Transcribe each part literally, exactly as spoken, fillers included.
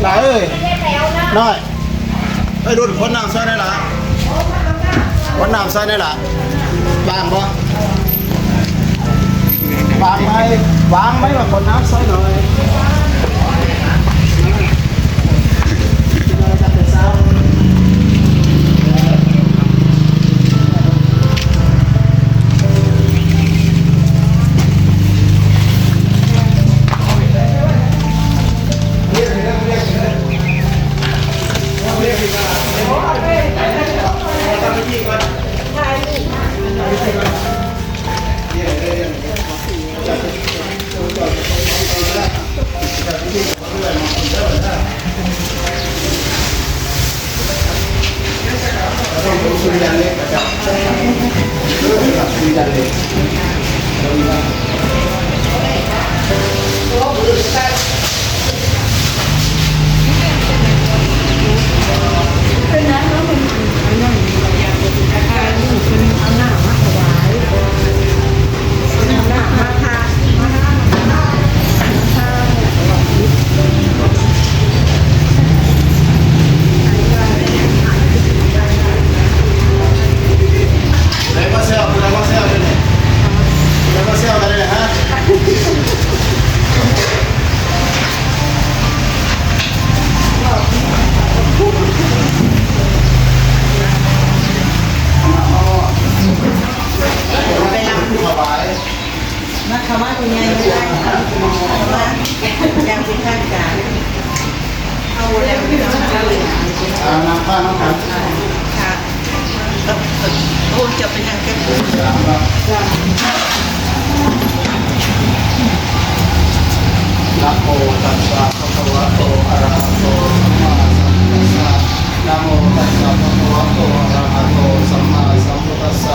หลาเอ้ย น้อย เอ้ย รุ่น ขนน้ำซอยแหน่ล่ะ ขนน้ำซอยแหน่ล่ะ ว่างบ่ วางไว้ วางไว้ว่าขนน้ำซอยหน่อย นักขมาคุณยายไม่ได้ค่ะ มา อยากเป็นข้าราชการ เอาแล้วไม่ต้องเจอ อ่า นำผ้าน้องครับ ค่ะ โอ้ จะเป็นทางแก้ Namo tassa bhagavato arahato sammāsambuddhassa. Namo tassa bhagavato arahato sammāsambuddhassa.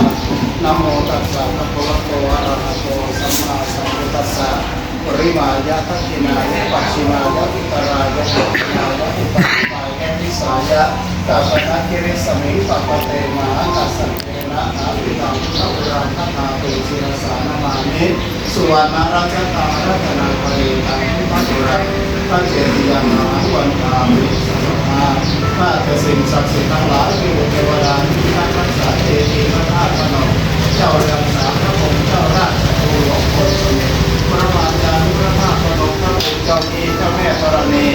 Namo tassa bhagavato arahato sammāsambuddhassa. Puriṃāya dakkhiṇāya pacchimāya uttarāya dakkhiṇāya upasamāya disāya tappataggirisamiṃ tappate mahākassapena ādittaṃ buddhapūraṃ gathātuṃ sirasā namāmi. Suvaṇṇarajatāraṇaparittaṃ buddhapūraṃ gathātuṃ ahaṃ vandāmi sabbadā. ข้าแต่สิ่งศักดิ์สิทธิ์ทั้งหลาย เทวดาที่พิทักษ์รักษาเจดีย์พระธาตุพนม เจ้าเรืองสามพระองค์ เจ้าราชครูหลวงพลสเมรุ พระมารดานุพระธาตุพนม พระภูมิเจ้าที่เจ้าแม่ธรณี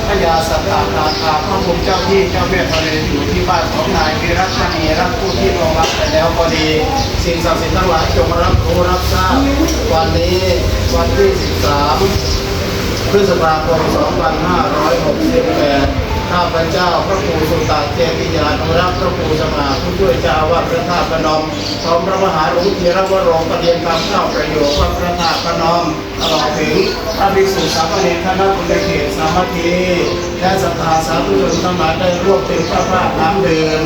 พญาสัตตนาคา พระภูมิเจ้าที่เจ้าแม่ธรณี อยู่ที่บ้านของนายวิรัตมณีรัตน์ ผู้ที่ล่วงลับไปแล้วก็ดี สิ่งศักดิ์สิทธิ์ทั้งหลายจงรับรู้รับทราบ วันนี้วันที่ สิบสาม พฤษภาคม สองพันห้าร้อยหกสิบแปด ข้าพเจ้าพระครูสุตตะเจติยานุรักษ์ พระครูสง่า ผู้ช่วยเจ้าอาวาสพระธาตุพนม พร้อมพระมหาหลวงธีรวโร ประเรียนธรรมเก้าประโยควัดพระธาตุพนม ตลอดถึงพระภิกษุสามเณรคณะบุญในเขตสามัคคี และศรัทธาสาธุชนทั้งหลายได้ร่วมเป็นเจ้าภาพน้ำดื่ม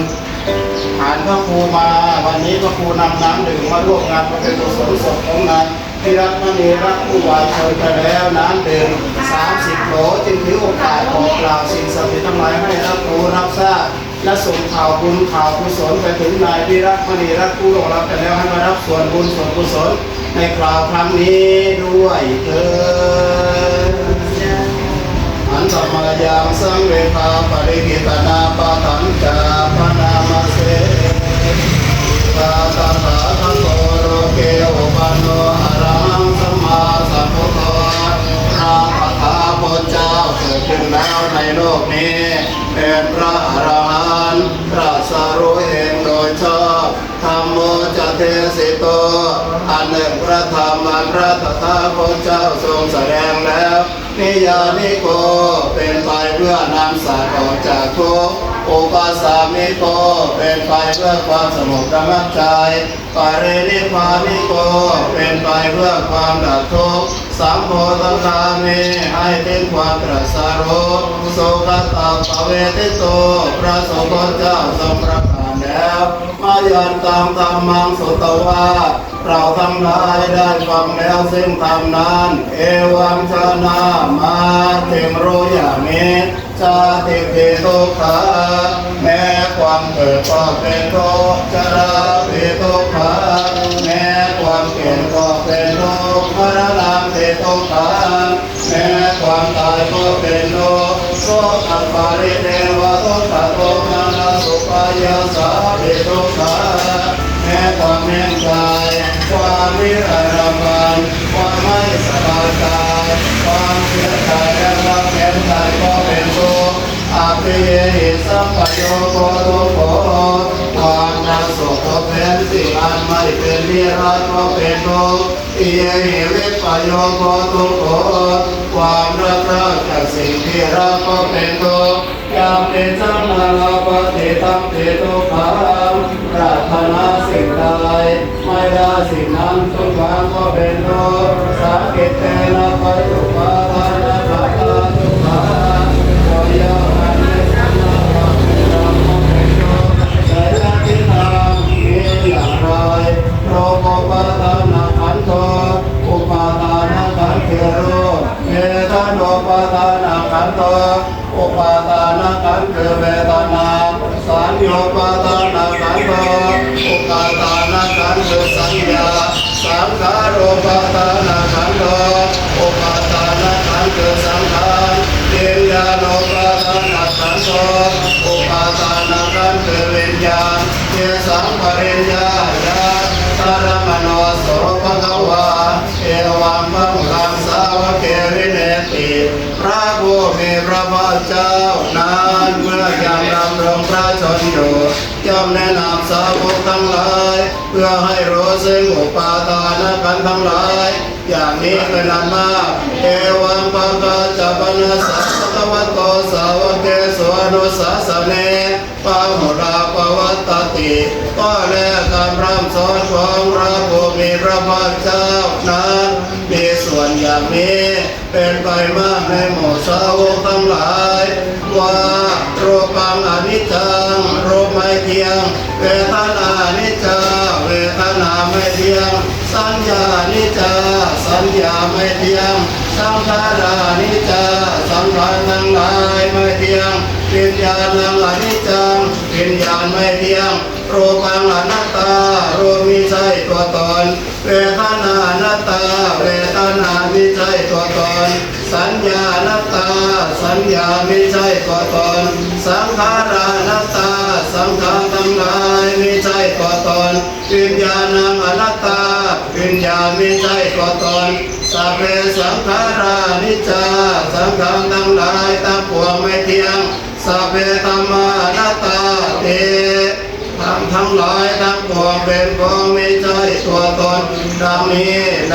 หานพระครูมา วันนี้พระครูนำน้ำดื่มมาร่วมงานบำเพ็ญกุศลศพของนายวิรัตมณีรัตน์ ผู้วายชนไปแล้ว น้ำดื่ม สามสิบ โหล จึงถือโอกาสบอกกล่าวสิ่งศักดิ์สิทธิ์ทั้งหลายให้รับรู้รับทราบ และส่งข่าวบุญข่าวกุศลไปถึงนายวิรัตมณีรัตน์ ผู้ล่วงลับไปแล้ว ให้มารับส่วนบุญส่วนกุศลในคราวครั้งนี้ด้วยเทอญ Handa mayaṃ saṃvidhaṃ paṇidhī nātha, bhaddañca bhaṇāma se. Itipi so tathāgato loke uppanno arahaṃ sammāsambuddho. พระตถาคตเจ้าเกิดขึ้นแล้วในโลกนี้ เป็นพระอรหันต์ ตรัสรู้เองโดยชอบ Dhammo ca desito อันหนึ่ง พระธรรมอันพระตถาคตเจ้าทรงแสดงแล้ว Niyyāniko เป็นไปเพื่อนำสัตว์ออกจากทุกข์ Upasamiko เป็นไปเพื่อความสงบระงับใจ Parinibbāniko เป็นไปเพื่อความดับทุกข์ Sambodhagāmī ให้ถึงความตรัสรู้ Sugatāpavītito พระสุคตเจ้าทรงประกาศแล้ว Mayantaṃ dhammaṃ sutvā เราทั้งหลายได้ฟังแล้วซึ่งธรรมนั้น Evaṃ janamā จึงรู้อย่างนี้ Jātipi dukkhā แม้ความเกิดก็เป็นทุกข์ Jarāpi dukkhā แม้ความแก่ก็เป็นทุกข์ Maraṇampi dukkhaṃ แม้ความตายก็เป็นทุกข์ อัปปริเทวะทุกขโทมนัสอุปายาสาปิทุกขา แม้ความแห้งกาย ความพิไรรำพัน ความไม่สบายกาย ความเสียใจและความเสียใจก็เป็นทุกข์ Appiyehi sampayogo dukkho ความพลัดพรากพบเห็นสิ่งอันไม่เป็นที่รักก็เป็นทุกข์ Piyehi vippayogo dukkho ความพลัดพรากจากสิ่งที่รักก็เป็นทุกข์ Yampidaṃ na labhati tampi dukkhaṃ ปรารถนาสิ่งใดไม่ได้สิ่งนั้นทุกครั้งก็เป็นทุกข์ Saṅkhittena pañcupādānakkhandhā dukkhā โดยย่อการไม่สำนึกว่าเป็นทุกข์ Sayatidaṃ มีอย่างไร Rūpūpādānakkhandho อุปาทานขันธ์คือรูป Vedanūpādānakkhandho อุปาทานขันธ์คือเวทนา Saññūpādānakkhandho อุปาทานขันธ์คือสัญญา Saṅkhārūpādānakkhandho อุปาทานขันธ์คือสังขาร Viññāṇūpādānakkhandho อุปาทานขันธ์คือวิญญาณ Tesaṃ pariññāya tathāgamo so bhagavā evaṃ bhuddhaṃ sāvake vineti. พระผู้มีพระภาคเจ้านั้นเมื่อยังดำรงพระชนม์อยู่ ย่อมแนะนำสาวกทั้งหลาย เพื่อให้รู้ซึ่งอุปาทานขันธ์ทั้งหลาย อย่างนี้เป็นอันมาก Evaṃ bhagavā ca panassa bhagavato sāvakesu anussāsane bahulā pavattati ข้อแรกการพร่ำสอนของพระผู้มีพระภาคเจ้านั้น มีส่วนอย่างนี้เป็นไปมากในหมู่สาวกทั้งหลาย ว่า Rūpaṃ aniccaṃ รูปไม่เที่ยง Vedanā aniccā เวทนาไม่เที่ยง Saññā aniccā สัญญาไม่เที่ยง Saṅkhārā aniccā สังขารทั้งหลายไม่เที่ยง Viññāṇaṃ aniccaṃ วิญญาณไม่เที่ยง Rūpaṃ anattā รูปมิใช่ตัวตน Vedanā anattā เวทนามิใช่ตัวตน Saññā anattā สัญญามิใช่ตัวตน Saṅkhārā anattā สังขารทั้งหลายมิใช่ตัวตน Viññāṇaṃ anattā วิญญาณมิใช่ตัวตน Sabbe saṅkhārā aniccā สังขารทั้งหลายทั้งปวงไม่เที่ยง Sabbe dhammā anattāti ธรรมทั้งหลายทั้งปวงเป็นของมิใช่ตัวตน ดังนี้แล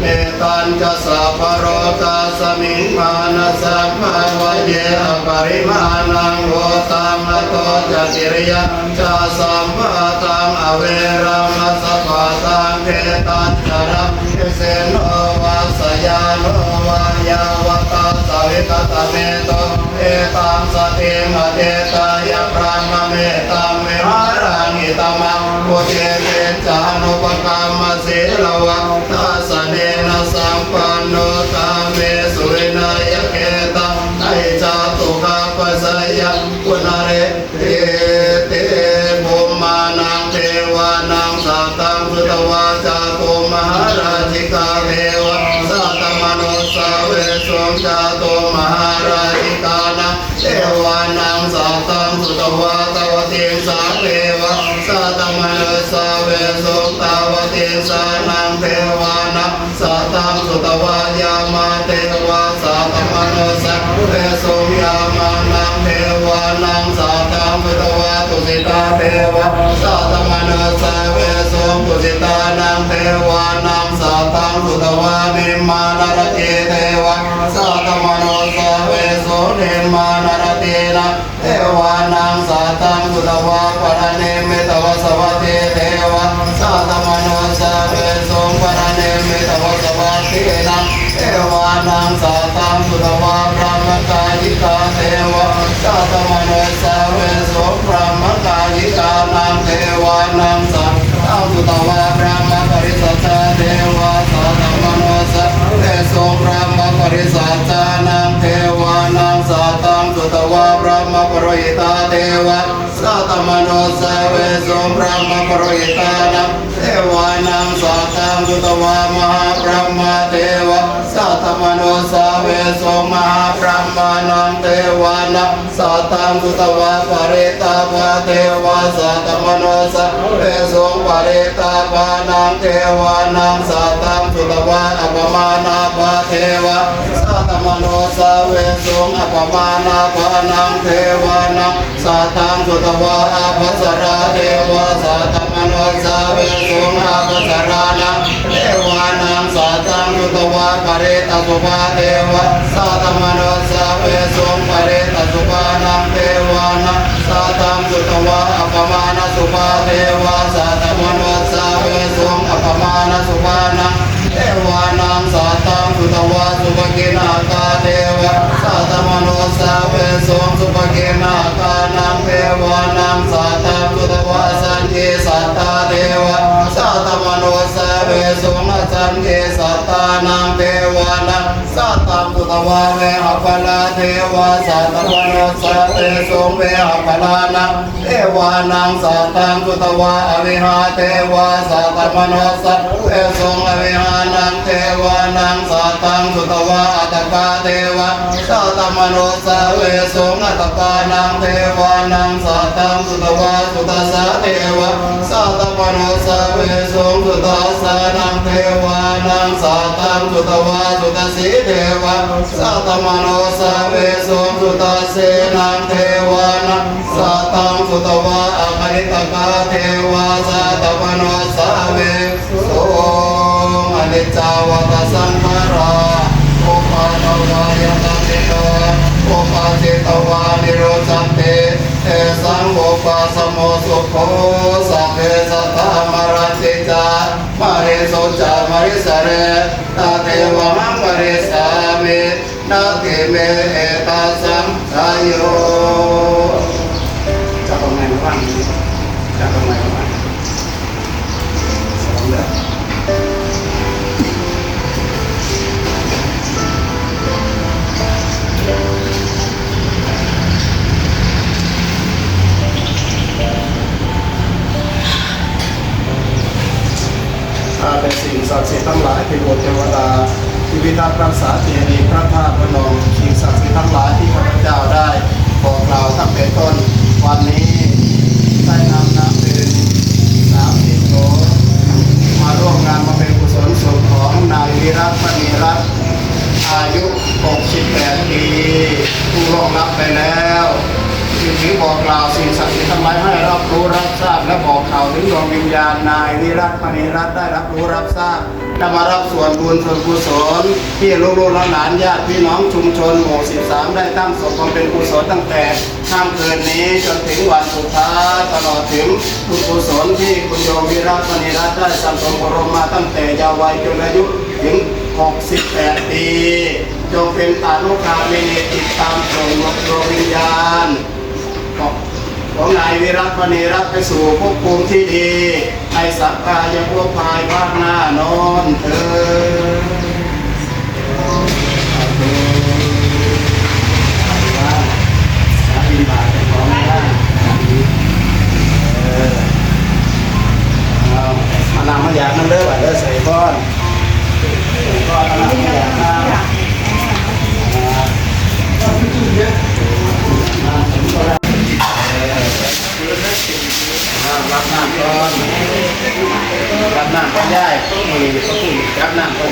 Mettañca sabbalokasmiṃ mānasambhāvaye aparimāṇaṃ uddhaṃ adho ca tiriyañca asambādhaṃ averaṃ asapattaṃ. Khemañca rakkhetti nisinno vā sayāno vā yāvatassa vigatamiddho, etaṃ satiṃ adhiṭṭheyya brahmametaṃ vihāraṃ idhamāhu. Diṭṭhiñca anupagamma sīlavā dassanena sampanno, kāmesu vineyya gedhaṃ, na hi jātu gabbhaseyyaṃ punare tīti. Bhummānaṃ devānaṃ saddaṃ sutvā cātummahārājikā devā saddamanussāvesuṃ. Cātummahārājikānaṃ devānaṃ saddaṃ sutvā tāvatiṃsā devā saddamanussāvesuṃ. Tāvatiṃsānaṃ devānaṃ saddaṃ sutvā yāmā devā saddamanussāvesuṃ. Yāmānaṃ devānaṃ saddaṃ sutvā tusitā devā saddamanussāvesuṃ. Tusitānaṃ devānaṃ saddaṃ sutvā nimmānaratī devā saddamanussāvesuṃ. Nimmānaratīnaṃ devānaṃ saddaṃ sutvā paranimmitavasavattī devā saddamanussāvesuṃ. Paranimmitavasavattīnaṃ devānaṃ saddaṃ sutvā brahmakāyikā devā saddamanussāvesuṃ. Brahmakāyikānaṃ devānaṃ saddaṃ sutvā brahmaparisajjā devā saddamanussāvesuṃ. Brahmaparisajjānaṃ devānaṃ saddaṃ sutvā brahmapurohitā devā saddamanussāvesuṃ. Brahmapurohitānaṃ devānaṃ saddaṃ sutvā mahābrahmā devā saddamanussāvesuṃ. Mahābrahmānaṃ devānaṃ saddaṃ sutvā parittabbā devā saddamanussāvesuṃ. Parittabānaṃ devānaṃ saddaṃ sutvā appamāṇabbā devā saddamanussāvesuṃ. Appamāṇabbānaṃ devānaṃ saddaṃ sutvā ābhassarā devā saddamanussāvesuṃ. Ābhassarānaṃ devānaṃ saddaṃ sutvā parittasubhā devā saddamanussāvesuṃ. Parittasubhānaṃ devānaṃ saddaṃ sutvā appamāṇasubhā devā saddamanussāvesuṃ. Appamāṇasubhānaṃ devānaṃ saddaṃ sutvā subhakiṇhakā devā saddamanussāvesuṃ. Subhakiṇhakānaṃ devānaṃ saddaṃ sutvā saññī sattā devā saddamanussāvesuṃ. Asaññī sattānaṃ devānaṃ saddaṃ sutvā vehapphalā devā saddamanussāvesuṃ. Vehapphalānaṃ devānaṃ saddaṃ sutvā avihā devā saddamanussāvesuṃ. Avihānaṃ devānaṃ saddaṃ sutvā attakā devā saddamanussāvesuṃ. Attakānaṃ devānaṃ saddaṃ sutvā sudassā devā saddamanussāvesuṃ. Sudassānaṃ devānaṃ saddaṃ sutvā sudasī devā saddamanussāvesuṃ. Sudassīnaṃ devānaṃ saddaṃ sutvā akaniṭṭhakā devā saddamanussāvesuṃ. Aniccā vata saṅkhārā, uppādavayadhammino, uppajjitvā nirujjhanti, tesaṃ vūpasamo sukho. Sabbe sattā maranti ca, mariṃsu ca marissare, tathevāhaṃ marissāmi, natthi me ettha saṃsayo. จับตรงไหนมาบ้าง จับตรงไหนมาบ้าง สองแบบ ข้าแต่สิ่งศักดิ์สิทธิ์ทั้งหลาย เทพบุตรเทวดา ที่พิทักษ์รักษาเจดีย์พระธาตุพนม สิ่งศักดิ์สิทธิ์ทั้งหลายที่ข้าพเจ้าได้บอกกล่าวตั้งแต่ต้น วันนี้ได้นำน้ำดื่มสามสิบโหล มาร่วมงานบำเพ็ญกุศลศพของนายวิรัตน์ มณีรัตน์ อายุหกสิบแปดปี ผู้ล่วงลับไปแล้ว จึงถือบอกกล่าวสิ่งศักดิ์สิทธิ์ทั้งหลายให้รับรู้รับทราบ และบอกข่าวถึงดวงวิญญาณนายวิรัตน์ มณีรัตน์ ได้รับรู้รับทราบ และมารับส่วนบุญส่วนกุศลที่ลูกๆหลานๆญาติพี่น้องชุมชนหมู่สิบสาม ได้ตั้งศพบำเพ็ญกุศลตั้งแต่ค่ำคืนนี้จนถึงวันสุดท้าย ตลอดถึงบุญกุศลที่คุณโยมวิรัตน์ มณีรัตน์ ได้สั่งสมอบรมมาตั้งแต่เยาว์วัยจนอายุถึงหกสิบแปดปี จงเป็นตานุภาเวณีติดตามส่งดวงวิญญาณ ของนายวิรัตน์ มณีรัตน์ ไปสู่ภพภูมิที่ดี ในสักกายภพภายภาคหน้าโน้นเทอญ สาธุ สาธุ สาธุ บิณฑบาตของนะ เออ เอา เอาน้ำมาหยาดน้ำเด้อ บาดเด้อ ใส่ก้อน รับน้ำก่อน รับน้ำก่อนยาย มื้อนี้เขาพูดรับน้ำก่อน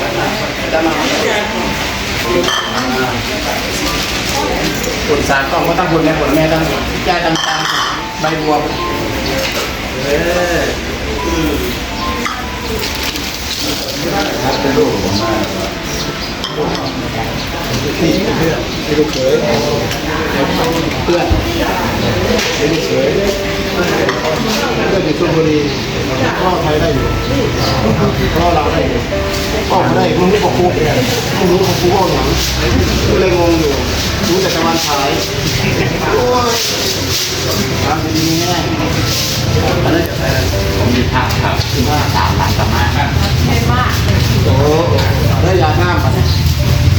รับน้ำก่อน รับน้ำก่อน คุณสารต้องก็ตั้งบุญในผลแม่ตั้งยายต่างๆ ใบบัว เออ อืม ครับ เป็นลูกผมมา พี่เพื่อน พี่ลูกเขย เพื่อน พี่ลูกเขย เพื่อนอยู่ชลบุรี พ่อไทยได้อยู่ พ่อลาวได้อยู่ พ่อไม่ได้ มึงรู้กับกู มึงรู้กับกูว่าหยัง กูเลยงงอยู่ รู้แต่ตะวันฉาย โอ้ย ครับ ดีๆ อันนั้นจะใส่อะไร ผมมีภาพครับ คือว่าสามหลักธรรมะครับ โอ้โห แล้วยาน้ำอ่ะ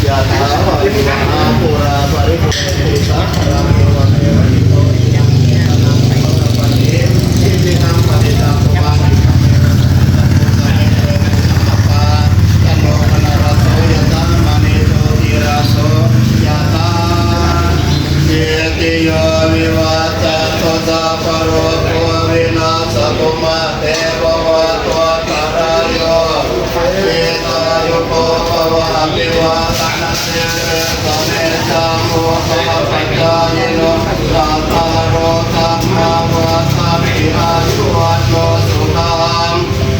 Yathā vārivahā pūrā paripūrenti sāgaraṃ, evameva ito dinnaṃ petānaṃ upakappati. Icchitaṃ patthitaṃ tumhaṃ khippameva samijjhatu, sabbe pūrentu saṅkappā, cando paṇṇaraso yathā, maṇi jotira Vivādanasīlissa niccaṃ vuḍḍhāpacāyino cattāro dhammā vaḍḍhanti āyu vaṇṇo sukhaṃ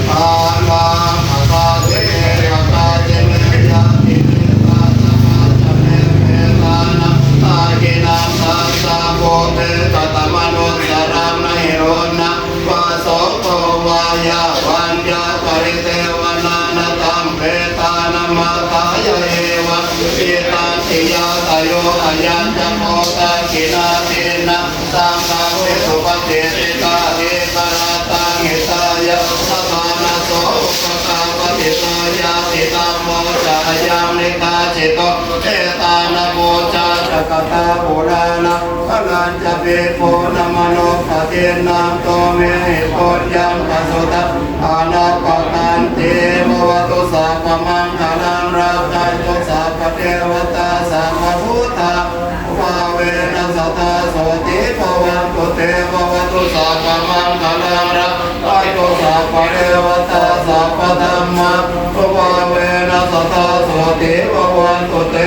balaṃ. Adāsi me akāsi me ñātimittā sakhā ca me petānaṃ dakkhiṇaṃ dajjā pubbe katamanussaraṃ. Na hi ruṇṇaṃ vā soko vā yā vaññā paridevanā na taṃ petānamatthāya evaṃ vivittaṃ khiyātayo. Ayañca kho dakkhiṇā dinnā saṅghamhi suppatiṭṭhitā dīgharattaṃ hitāyassa ṭhānaso upakappati. So ñātidhammo ca ayaṃ nidassito petāna pūjā ca katā purāṇā balañca bhikkhūnamanuppadinnaṃ tumhehi puññaṃ pasutaṃ anappakanti. Bhavatu sabbamaṅgalaṃ rakkhantu sabbadevatā sabbabuddhānubhāvena sadā sotthī bhavantu te. Bhavatu sabbamaṅgalaṃ rakkhantu sabbadevatā sabbadhammānubhāvena sadā sotthī bhavantu te.